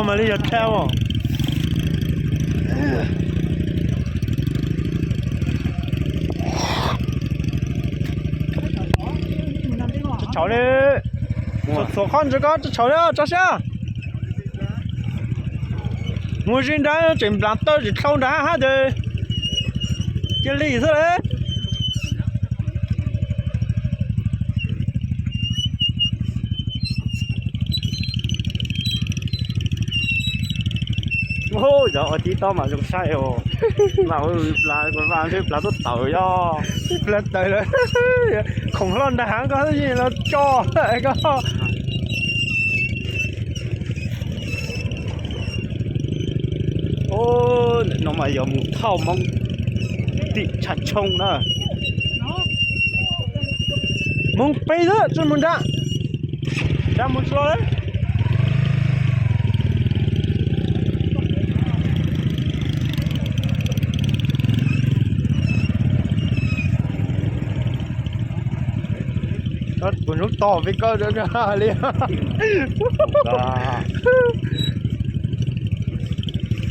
Mas li yog tha os. Tso tshauv li. Txhuam qhov ntsis ko, tso tshauv li, tso siab. Mus zis nrad tseem nplas taw tsis dlhau nrad hab ces cia li xwb lawm. Yog ua tib tob mas zoo saib os. Mas ua plas, ua plas, plas tuaj tawm yog. Plas tawm lawm. Khoom hlo nrag heev koj yeej los tso ko. No mas yog mus thauj Hmoob tim tshav tshoob na. Mus pem xwb tsis mus nrad. Nrad mus tsis los lawm. Kuv hnub tog peb koj li.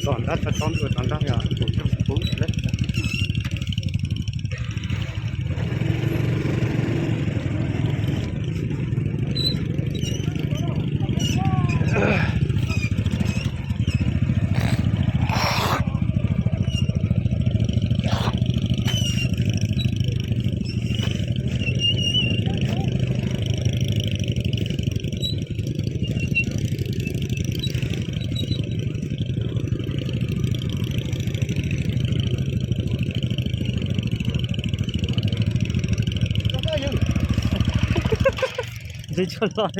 Tom nrab, tom nrab, tom nrab. Ntxim tshaj los.